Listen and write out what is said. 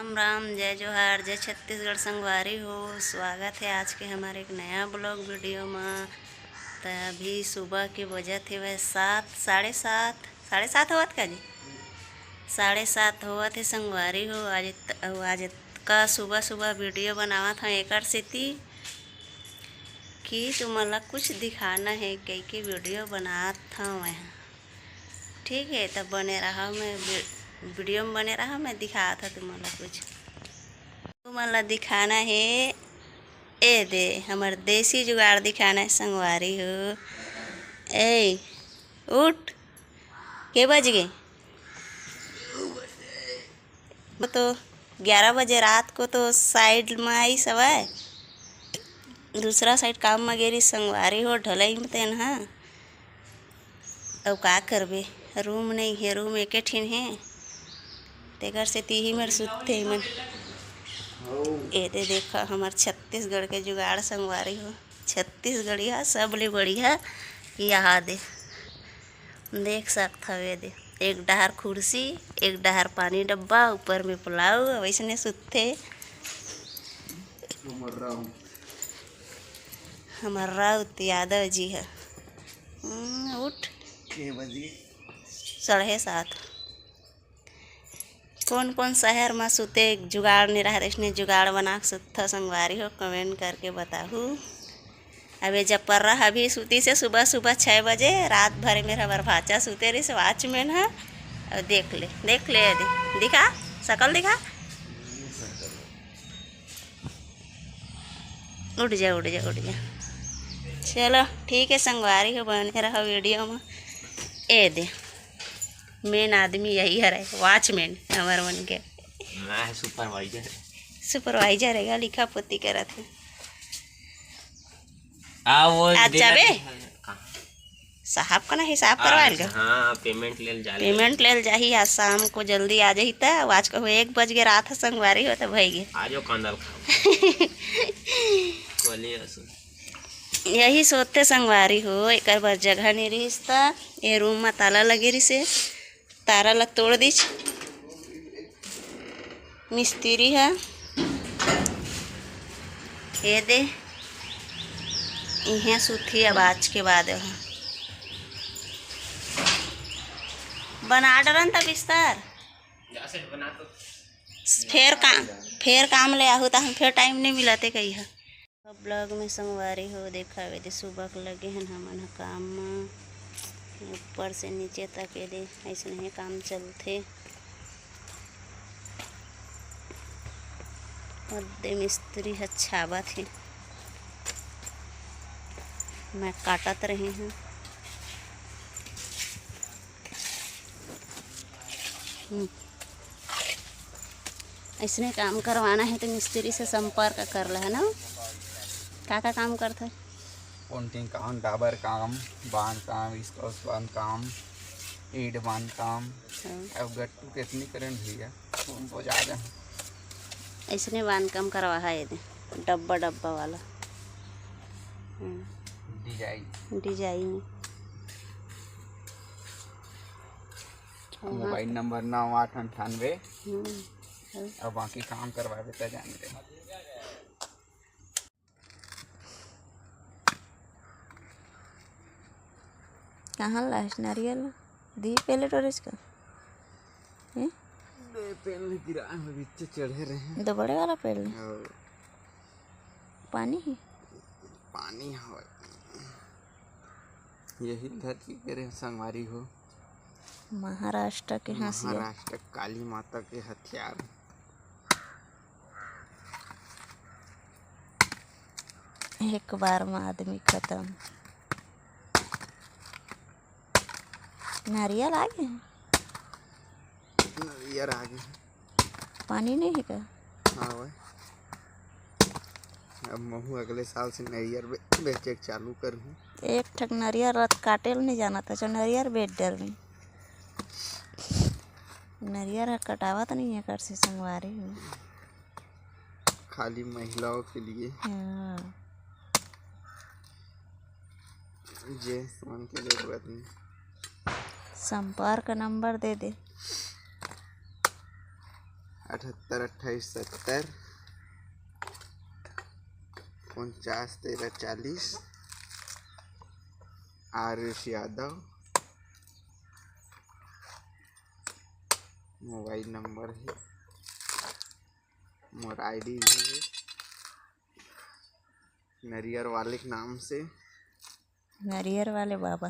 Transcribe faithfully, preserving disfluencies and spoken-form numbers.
राम राम, जय जोहार, जय छत्तीसगढ़ संगवारी हो। स्वागत है आज के हमारे एक नया ब्लॉग वीडियो में। तो अभी सुबह के बजत हेवय सात, साढ़े सात, साढ़े सात होवत का जी? साढ़े सात होवत हे संगवारी हो। आज त-, अउ आज का सुबह सुबह वीडियो बनावत हूँ एकर सेती कि तुमन ला कुछ दिखाना है, कह के वीडियो बनात हूँ मैं। ठीक है, तब बने रहा, मैं वी-, वीडियो में बने रहा, मैं दिखात हूँ तुमन ला कुछ। तुमन ला दिखाना है, ए दे, हमर देसी जुगाड़ दिखाना है संगवारी हो। ए, उठ, के बज गे? वो तो ग्यारह बजे रात को तो साइड में आई सवाय, दूसरा साइड काम में गेरी संगवारी हो, ढलई में तेन हा। अउ का करबे, रूम नहीं है, रूम एके ठिन है, तेकर से तीही मेर सुतथे मन। ए दे देखा, हमर छत्तीसगढ़ के जुगाड़ संगवारी हो, छत्तीसगढ़िया सबले बढ़िया। यहाँ दे देख सकत हवे दे, एक डहर कुर्सी, एक डहर पानी डब्बा, ऊपर में पुलाव, वैसने सुतथे। हमर राउत यादव जी ह। हम्म, उठ। के बजे? साढ़े सात। कौन कौन शहर में सुते जुगाड़ नहीं रहा, इसने जुगाड़ बना के सुतथा संगवारी हो, कमेंट करके बताहू। अब ये जब पर्रा अभी सूती से सुबह सुबह छः बजे, रात भर में हमर भाचा सुते रही से वॉचमैन है। अब देख ले, देख ले, दे दिखा, शकल दिखा। उठ जा, उठ जा, उठ जा। चलो ठीक है संगवारी हो, बने रहो वीडियो में। ए दे, मेन आदमी यही हरे, वॉचमैन हमर मन के। मैं सुपरवाइजर। सुपरवाइजर है, लिखा पोती करत है। आ, वो आज जाबे? साहब का ना हिसाब करवाएल का? हाँ, पेमेंट लेल जा। पेमेंट लेल जाही। आज शाम को जल्दी आ जाही त। आज कहूँ एक बज गे, रात ह संगवारी हो त भई गे। आजो कांदल खाओ। बोलिए असो। यही सोते संगवारी हो, एकर बर जगह नहीं रहिस त ये रूम में ताला लगे रहिसे। तारा ला तोड़ दिस मिस्त्री ह। ये दे, इहें सुतही अब आज के बाद ह। बना डरन त बिस्तर। फेर काम, फेर काम ले आहू त हम फेर टाइम नहीं मिलते कही ह। ब्लॉग में संगवारी हो, देखा, एदे सुबह के लगे हन हमन ह काम म, ऊपर से नीचे तक एदे अइसने काम चलथे। ओदे मिस्त्री ह छाबत हे, मैं काटत रहे हूँ। हम्म। अइसने काम करवाना है तो मिस्त्री से संपर्क कर ले, है ना? का का काम करथे? पोंटिंग काम, डाबर काम, बांध काम, स्कॉच बांध काम, ईंट बांध काम। हाँ। अब गट्टू कितनी करें भैया, फोन तो जा रहे हैं। अइसने बांध काम करवा है ये दे, डब्बा डब्बा वाला। हम्म। डिजाइन। डिजाइन। मोबाइल नंबर नौ आठ अंठानवे। हम्म। अब बाकी काम करवावे त जान दे। कहाँ लास्ट नारियल? दी पहले टोरेज का? हैं? दे पेन ले गिरा, हम बीच चढ़े रहे हैं। दो बड़े वाला पेड़ ले। और पानी ही? पानी हवे। यही धरती के रे संगवारी हो। महाराष्ट्र के हंसिया। महाराष्ट्र काली माता के हथियार। एक बार में आदमी खत्म। नारियल आ गे? नारियल आ गे। पानी नहीं है का? हाँ भाई, अब महू अगले साल से नरियर बे-, बेचे के चालू करहूँ। एक ठक नरियर रथ काटे ल नहीं जाना था, जो नरियर बेच डर में। नरियर ह कटावत नहीं है कर से संगवारी हो। खाली महिलाओं के लिए। हाँ। जे मन के जरूरत नहीं। संपर्क नंबर दे दे। अठहत्तर अट्ठाईस सत्तर, उनचास तेरह चालीस। आरुष यादव। मोबाइल नंबर हे, मोर आईडी भी हे, नरियर वाले के नाम से। नरियर वाले बाबा।